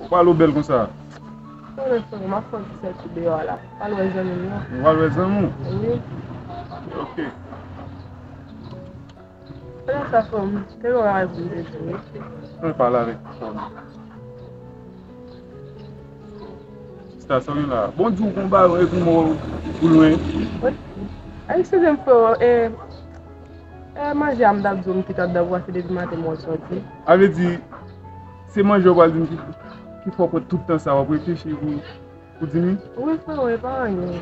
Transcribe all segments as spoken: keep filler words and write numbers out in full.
Ou pale w bèl konsa? Konnen frè, m ap fè yon ti sòti deyò a la. Pral wè zanmi m yo. Ou pral wè zanmi w? Wi. Ok. Konnen sa frè m, te gen yon bagay pou m te di w wi. Mwen pale avèk frè m. Sista, sa w gen la? Bon, di w konba yo epi mò ou lwen. Wi. Ay, eskize m frè, e, e manje a m t ap di w m kite anndan pou pase depi maten m wè w sòti. A vle di, se manje w pral di m ki, ki fè w pran tout tan sa w ap reflechi pou, pou di m li? Wi, frè, e pa anyen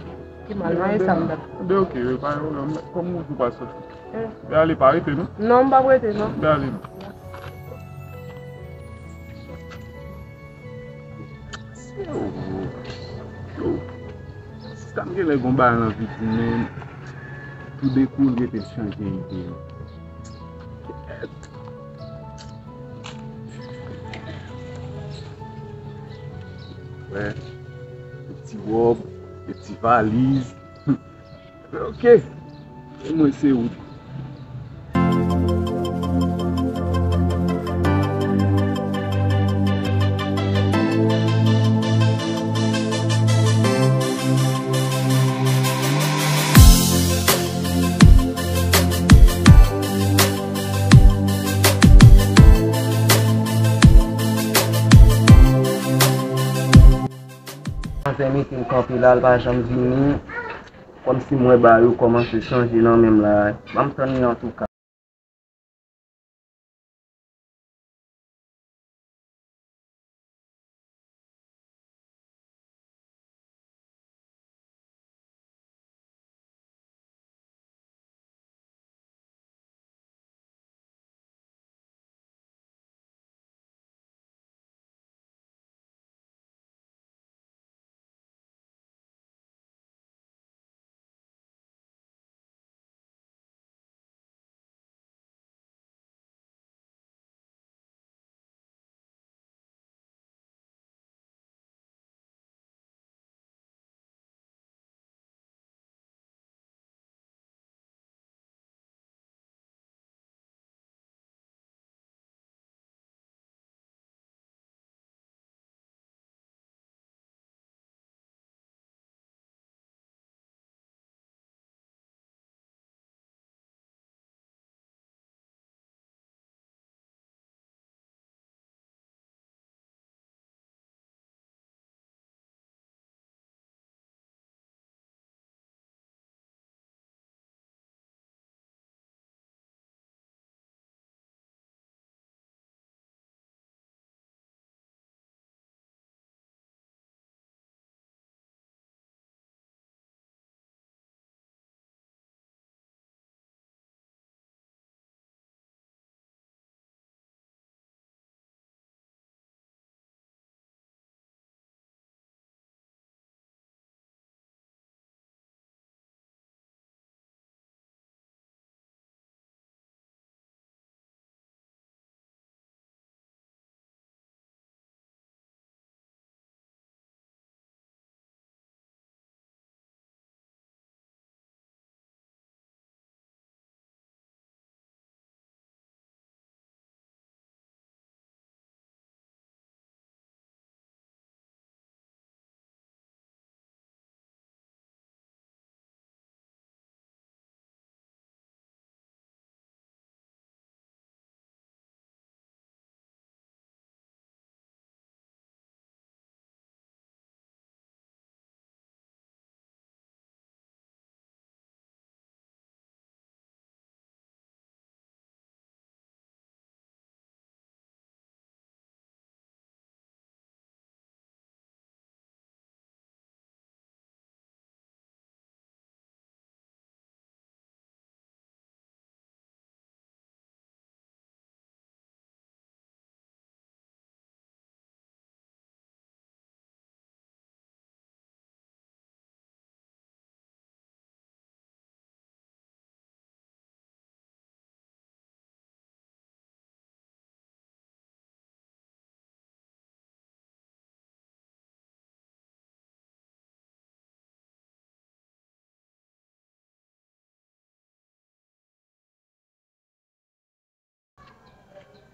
ki mal, non, e sa m t ap di. Enben, ok, e pa yon pwoblèm. Kòm ou di w pral sòti. Eh. Be ale, pa rete, non? Non, m p ap rete, non. Be ale, non. Yo, yo. Sista m genlè gon bagay nan vi pou mwen. Toudenkou, l rete l chanje ide. Wè, de ti wòb, de ti valiz. Ok. E mwen se ou. Manzè mete m kanpe la, l pa janm vini. Kòmsi m wè bagay yo kòmanse chanje nan men m la. Ban m tann li antouka.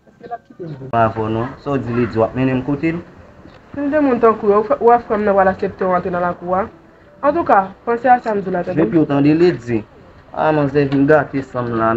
Èske l ap kite m vin avè w non? Sa w di li di w ap mennen m kote l? Si m te moun tankou yo, w ap frè m nan pral aksepte w antre nan lakou a. Antouka, panse a sa m di w la, tande m? Depi w tande li di, a, manzè vin gate san m la.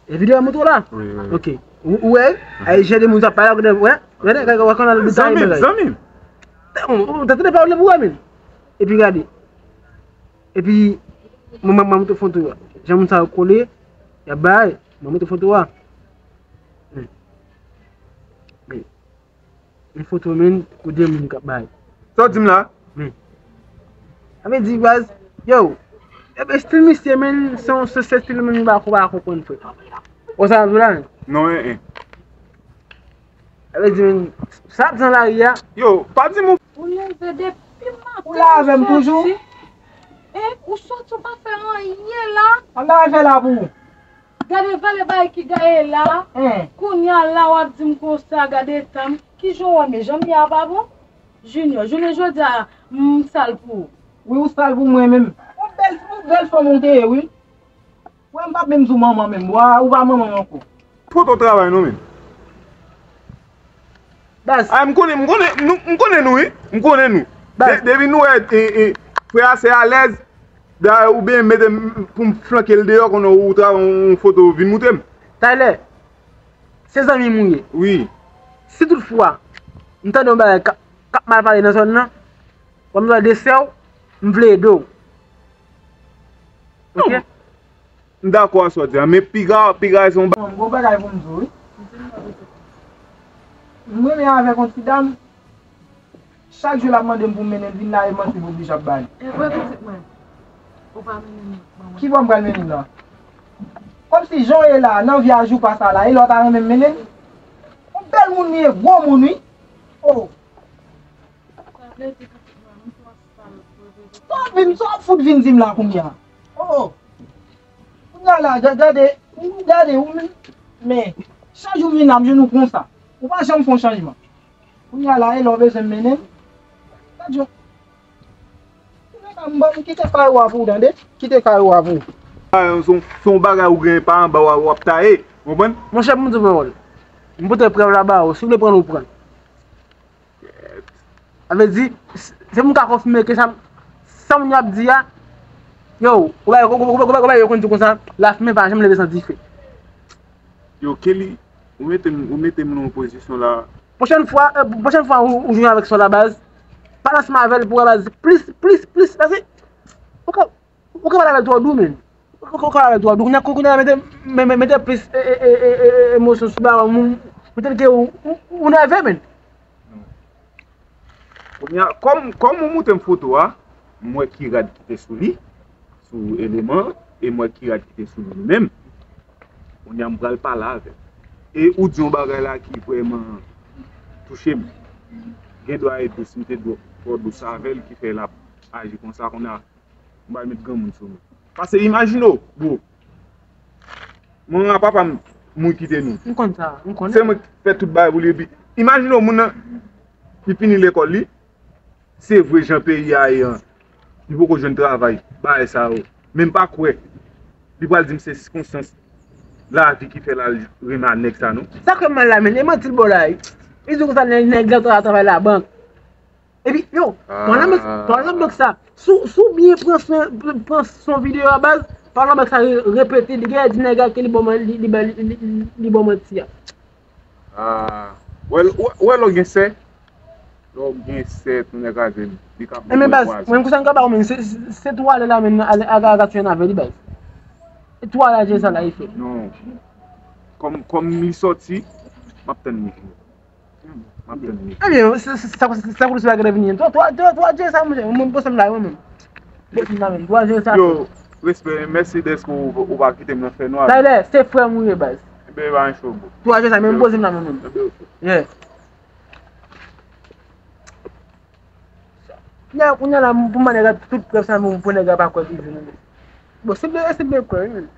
E videyo a montre w la? Wi, wi, wi. Ok. Ou, ou wè? Mhm. Ay, jete moun sa pale, wè, wè, wè, wè, wè, wè, zanmi m, zanmi m. Ou, ou, ou tande pawòl pou wè, men. Epi gade. Epi, mwen, mwen, mwen montre foto a. Jan moun sa yo kole, y ap bay, mwen montre foto a. Men. Men. Yon foto, men, pou de moun k ap bay. Sa w di m la? Men. Sa vle di, baz, yo, e, estil misye, men, se yon, se, se estil moun m pa, pa konprann, frè. Ou sa w di la, men? Non, en, en. Sa vle di, men, sa ap di nan lari a. Yo, pa di m ou. Ou leve depi maten, ou la avè m toujou? E, ou soti, ou pa fè anyen la? An nan fè la pou ou. Gade valè bagay ki gaye la. Kounye a la w ap di m konsa, gade tan m. Kijan w wè m ye? Jan m ye a pa bon? Junior, jounen jodi a, m sal pou ou. Wi, ou sal pou mwen menm. Yon bèl, yon bèl fanm ou te ye, wi. Wè, m p ap menm di w manman menm. Wa, ou pa manman m ankò. Foto travay nou menm. Baz. A, m konnen, m konnen, nou, m konnen nou, wi. M konnen nou. Baz. De-, depi nou wè, e, e, frè a se alèz, dayè ou byen mete m pou m flanke l deyò, konnen ou travay yon foto vin moutre m. Tyler, se zanmi m ou ye. Wi. Si toutfwa, m tande yon bagay k ap, k ap mal pale nan zòn nan, w ap mande sè w, m vle ede w. Ok? M dakò a sa w di a, men piga, piga se yon ba- Bon, m gon bagay pou m di w, wi. M renmen avèk yon ti dam, chak jou l ap mande m pou m mennen l vin la, e manti m oblije ap ba li. E vre, pitit mwen. Ou pa mennen m ban mwen. Ki bò m pral mennen w la? Kòmsi jan w ye la, nan vi a jou pa sa la, e lè w ta renmen m mennen l? Yon bèl moun li ye, gwo moun wi. Oh. Sa vle di pitit mwen, m twò sal pou yo bezwen. Sa w vin, sa w fout vin di m la kounye a? Oh. Kounye a la, ga-, gade, gade, ou menm. Men, chak jou m vin la, m jwenn ou konsa. Ou pa janm fè yon chanjman. Kounye a la, e lè w bezwen m mennen l? Gad yon. Ou menm, m ban, m kite kay ou a pou ou, tande? Kite kay ou a pou ou. Ah, se yon, se yon bagay ou gen pa anba w, w ap taye. Ou konprann? Monchè, pou m di w yon pawòl. M pote prèv la ba ou. Si w vle pran l, ou pran l. Sa vle di, se pou m ka konfime ke sa, sa moun yo ap di a, yo, ou wè, ou, ou, ou, ou, ou, yo konn di konsa, lafimen pa janm leve san dife. Yo, Kelly, ou mete m, ou mete m nan yon pozisyon la. Pwochèn fwa, euh, pwochèn fwa ou, ou jwenn avèk sa la baz, pale ansanm avè l pou wè baz plis, plis, plis, paske ou ka, ou ka pale avè l twò dou, men. Ou ka, ou ka pale avè l twò dou. Kounye a, kounye a, mete, me-, me-, mete plis, e, e, emosyon sou bagay, moun, petèt ke ou, ou, ou nève, men. Kounye a, kòm, kòm ou montre m foto a, m wè ki rad ki te sou li, sou eleman an, e m wè ki rad ki te sou li menm. Kounye a, m pral pale avè l. E ou di yon bagay la ki vrèman touche m. Gen dwa e dous, m te dou-, twò dous avè l, ki fè l ap aji konsa. Kounye a, m pral met granmoun sou nou. Paske imajine w, bro. Manman papa m mouri kite nou. M konn sa, m konnen. Se mwen ki fè tout bagay pou li, epi imajine w, moun nan, li fini lekòl li. Se vre, jan peyi a ye an, li poko jwenn travay, bagay sa yo. Men m pa kwè li pral di m se sikonstans lavi ki fè l al renmen a nèg sa, non. Sa k fè m mal la, men, e manti l ba w la, wi. Li di konsa, nèg, nèg la travay labank. Epi, yo, pran nan bank, pran nan bank sa. Si w, si w byen pran swen, pran swen videyo a baz, pran nan bank sa re-, repete, li genlè di nèg la ke li ba w man-, li, li ba, li, li, li ba w manti a. Ah, wè, wè, wè lè w gen sè, lè w gen sè, tonè kraze m, li ka pran pwen pwason. Enben baz, mwen konsa m ka ba w, men se, se, se twalè la, men, ale, aga, aga tchwen avè li, baz. E twalè a, je sa la, e fè. Non. Kòm, kòm li sòti, m ap tann li vini. M ap tann li. Ebyen, se, se, sa, sa, sa kote sou la gade vini. Twa, twa, twa, twa je sa, monchè, mwen, mwen, m poze m la, mwen menm. Poze m la menm, twa je sa. Yo, respè, mèsi dèske ou, ou pa kite m nan fènwa. Tayè, se frè m ou ye, baz. Ebyen, e pa yon cho, bro. Twa je sa, men m poze m la, mwen menm. Ebyen, ok. Yeah. Kounye a, kounye a la, pou mwen, nèg la, tout prèv sa, pou, pou nèg la pa kwè, vini. Bon, se vle, se vle kwè, wi, men.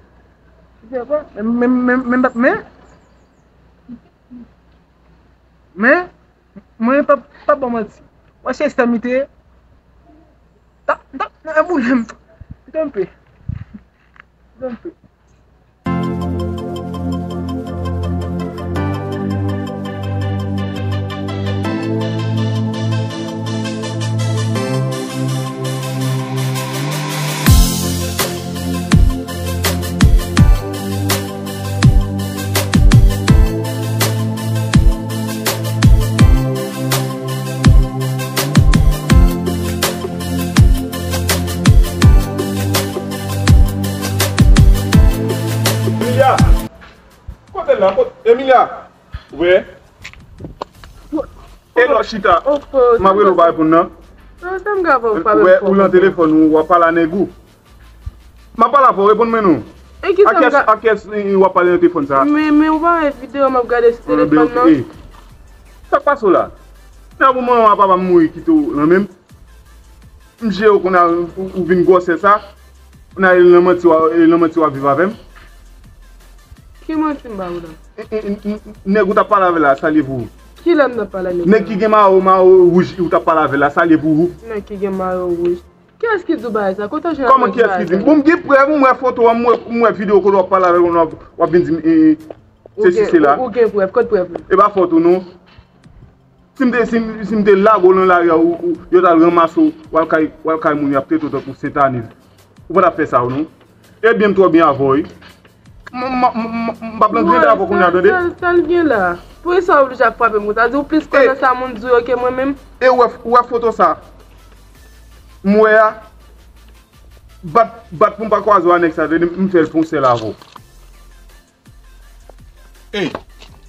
Se vle kwè, men, men, men, men, men, men, mwen, pa, pa ba w manti. Wè, se sè m li te ye. Ta, ta, nan boulem. Tanpe. Tanpe. Emilia! Kote l la? Kot-, Emilia! Wè. E lò chita. M ap rele w pa reponn nan. Wè, ou lan telefòn ou, w ap pale a nèg ou. M ap pale avè w, reponn mwen non. E ki sa m ka... A kiyès, a kiyès, eh, w ap pale nan telefòn sa? Men, men ou pa wè videyo m ap gade sou telefòn nan? Eh. Sa k pase w la? Nan pou manman papa m mouri kite w nan men m. M jere w kounye a, ou, ou vin gwosè sa. Kounye a, e nan manti w a, e nan manti w ap viv avè m. Ki manti m ba ou la? N-, n-, n-, n-, nèg ou t ap pale avè l la, sa l ye pou ou? Kilè m t ap pale avè nèg la? Nèg ki gen mayo, mayo wouj, ou t ap pale avè l la, sa l ye pou ou? Nèg ki gen mayo wouj. Kiyès ki di w bagay sa? Kote w jwenn avèk bagay sa? Kòman kiyès ki di m? Bon, m gen prèv, m wè foto a, m wè, m wè videyo kote w ap pale avè l, w ap, w ap vin di m, e, e, sesi, sela. Ou gen, ou gen prèv, kote prèv ou? E pa fòt ou non. Si m te, si m, si m te lage w nan lari a, ou, ou, yo t al ranmase w, w al kay, w al kay moun y ap trete w tankou sentaniz. Ou pa t ap fè sa, ou non. Ebyen, m twò byen avè w, wi. M, m, m, m, m p ap nan grenn avè w kounye a, tande? Sa, sa l gen la? Poukisa w oblije ap frape m konsa? Di w plis kwè nan sa moun di w yo ke mwen menm? E w wè, w wè foto sa? M wè a, bat, bat pou m pa kwaze w a nèg sa, tande? M fè l pou yon sèl avè w. Ey,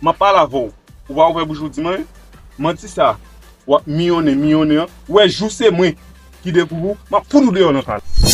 m ap pale avè w. Ou pa ouvè bouch ou di m anyen? Manti sa, w ap miyonnen, miyonnen an. Ou wè, jou se mwen ki dekouvri w, m ap fout ou deyò nan kay la.